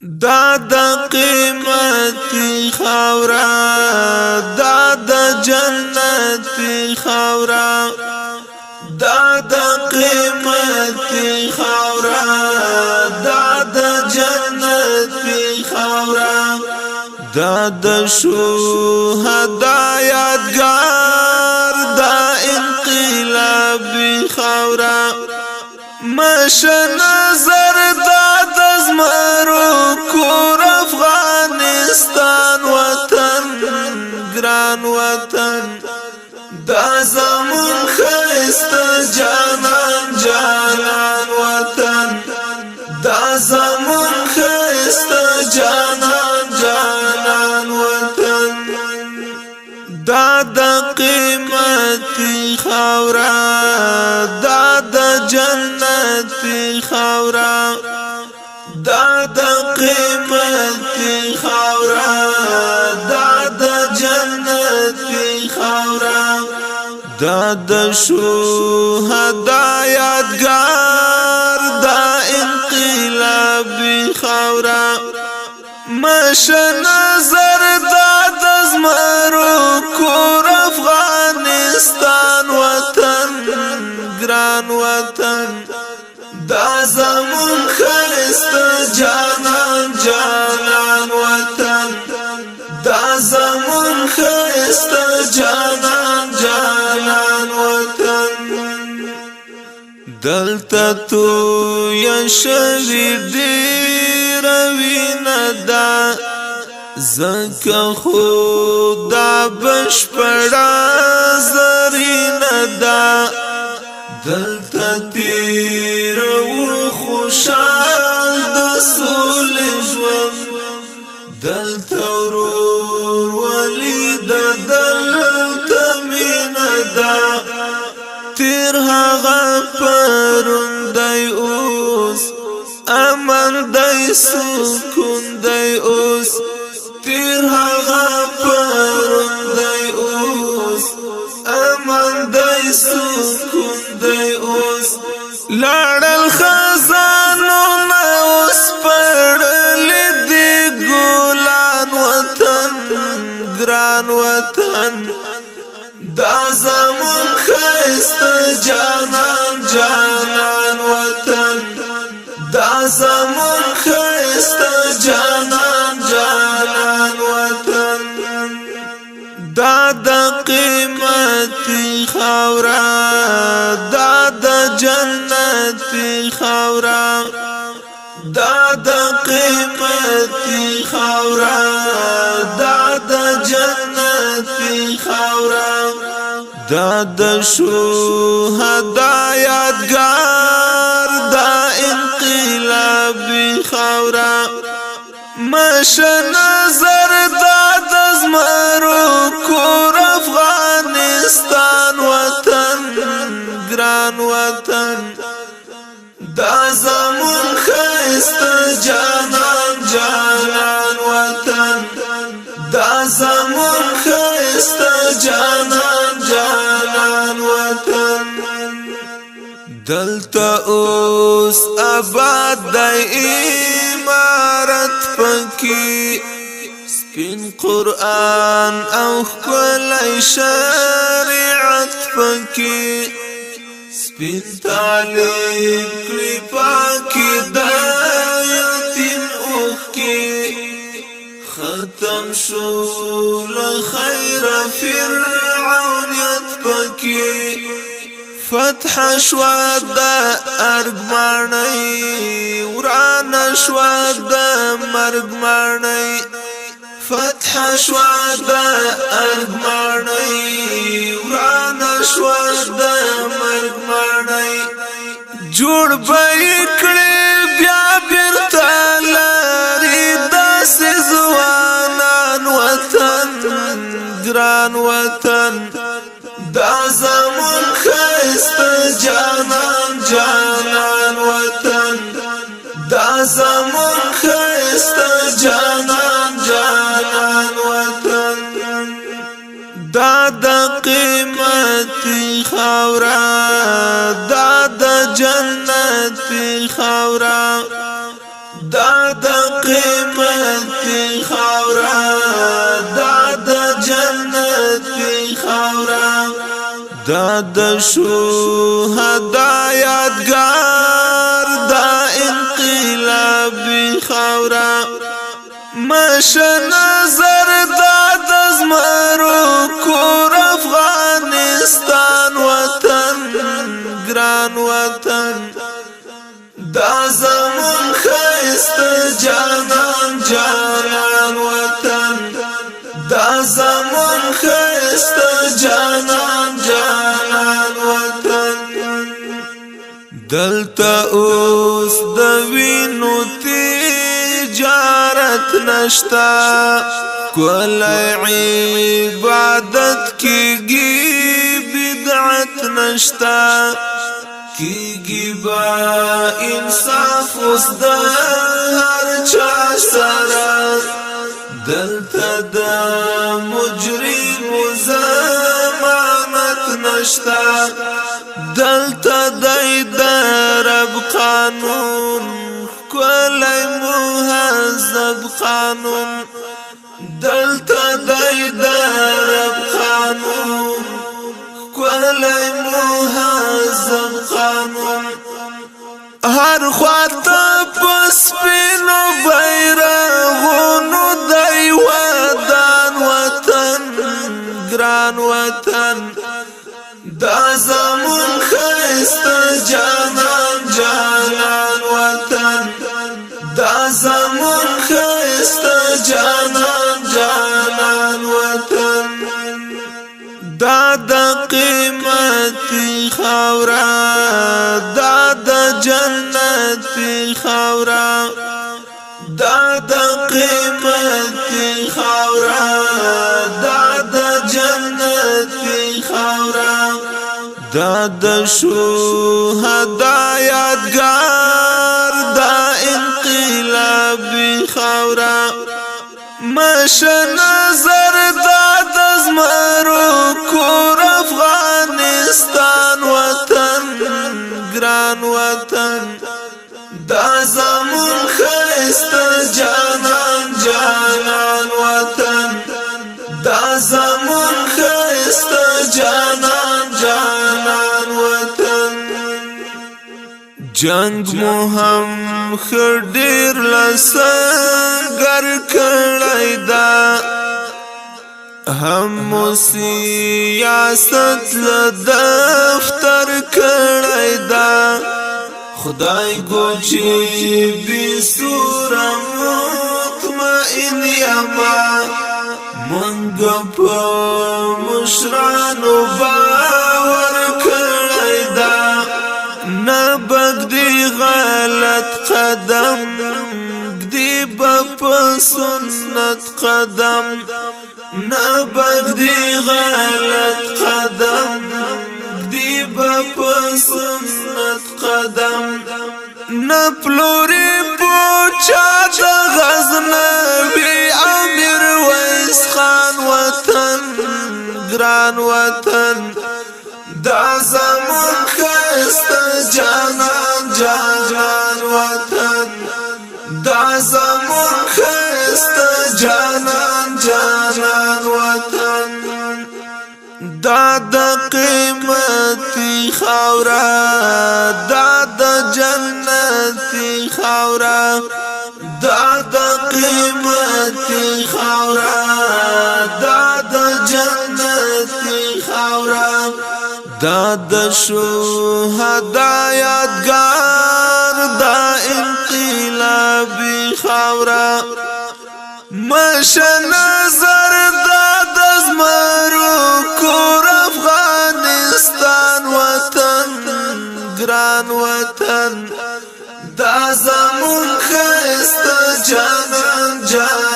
دا د قیمتي خاوره، دا د جنتي خاوره، دا د قیمتي خاوره، دا د جنتي خاوره، دا د شهدا یادګار، دا انقلابي خاوره. مش نظر دا د زمرو کور، افغانستان وطن، ګران وطن، دا زمون ښایسته جانان جانان وطن، دا زمون ښایسته جانان جانان وطن. دا د قیمتي خاوره، دا د جنتي خاوره، دا د قیمتي خاوره، دا د جنتي خاوره، دا د شهدا یادګار، دا انقلابي خاوره. مش نظر دا د زمرو کور، افغانستان وطن، ګران وطن، دا زمون ښایسته جانان جانان وطن، دا زمون ښایسته جانان جانان وطن. دلته تویه شوې ډېره وینه ده، ځکه خو دا بشپړه زرینه ده. دلته تیر و خوشحال د سولې ژوند، دلته ورور ولي د دلته مینه ده. تیر هغه پرون دی، اوس امن دی، سکون دی اوس. تیر هغه پرون دی، اوس امن دی، سکون دی اوس. لاړل خزانونه، اوس پړلې دي ګلان وطن، ګران وطن، دا زمون ښایسته جانان جانان وطن، دا زمون ښایسته جانان جانان وطن. دا د قیمتي خاوره، دا د جنتي خاوره، دا د قیمتي خاوره، دا د جنتي خاوره، دا د شهدا یادګار، دا انقلابي خاوره. مش نظر دا د زمرو کور، افغانستان وطن، ګران وطن، دا زمون ښایسته جانان جانان وطن، دا زمون ښایسته جانان جانان وطن. دلته اوس آباد دی امارت پکې، سپین قرآن او ښکلی شریعت پکې، سپین تعلیم کړي پاکې د یتیم اوښکې. ختم شو له خیره فرعونیت پکې، فتح شوه د ارګ ماڼۍ، ورانه شوه د مرګ ماڼۍ. فتح شوه د ارګ ماڼۍ، ورانه شوه د مرګ ماڼۍ. جوړ به یې کړي بیا بیرته لري داسې ځوانان وطن، ګران وطن، دا زمون ښایسته جانان جانان وطن، دا زمون ښایسته جانان جانان وطن. دا د قیمتي خاوره، دا د جنتي خاوره، دا د دا د شهدا یادګار، دا انقلابي خاوره. مش نظر دا د زمرو کور، افغانستان وطن، ګران وطن. دا زمون ښایسته جانان جانان وطن، دا زمون ښایسته جانان جانان وطن. دلته اوس د وینو تجارت نشتا، کل عبادت کیږي، بدعت نشتا. کیږي با انصاف اوس د هر چا سره، دلته د مجرم ضمانت نشتا. دلته دی د رب قانون، ښکلی مهذب قانون. دلته دی د رب قانون، ښکلی مهذب قانون. هر خواته په سپینو بیرغونو دی ودان وطن، ګران وطن. دا زمون ښایسته جانان جانان وطن، دا زمون ښایسته جانان جانان وطن. دا د قیمتي خاوره، دا د جنتي خاوره، دا د قیمتي خاوره، دا د جنتي خاوره. دا د شهدا یادګار، دا انقلابي خاوره. مش نظر دا د زمرو کور، افغانستان وطن، ګران وطن. دا زمون ښایسته جانان جانان وطن، دا زمون ښایسته جانان جانان وطن. جنگ مو هم ښه ډېر له سنګر کړی دا، هم مو سیاست له دفتر کړی دا. خدای ګو چې بی سوره مطمئن یما، مونږ په مشرانو باور کړی دا. نه به ږدي غلط قدم، ږدي به په سنت قدم. نه به ږدي غلط قدم، ږدي به په سنت قدم. نه پلوري پوچا د غزنوي امیر ویس خان وطن، ګران وطن. دا زمون ښایسته جانان جانان وطن، دا زمون ښایسته جانان جانان وطن. دا د قیمتي خاوره، دا د جنتي خاوره، دا د قیمتي خاوره، دا د جنتي خاوره. دا د شهدا یادګار، دا انقلابي خاوره. مش نظر دا د زمرو کور، افغانستان وطن، ګران وطن. دا زمون ښایسته جانان جان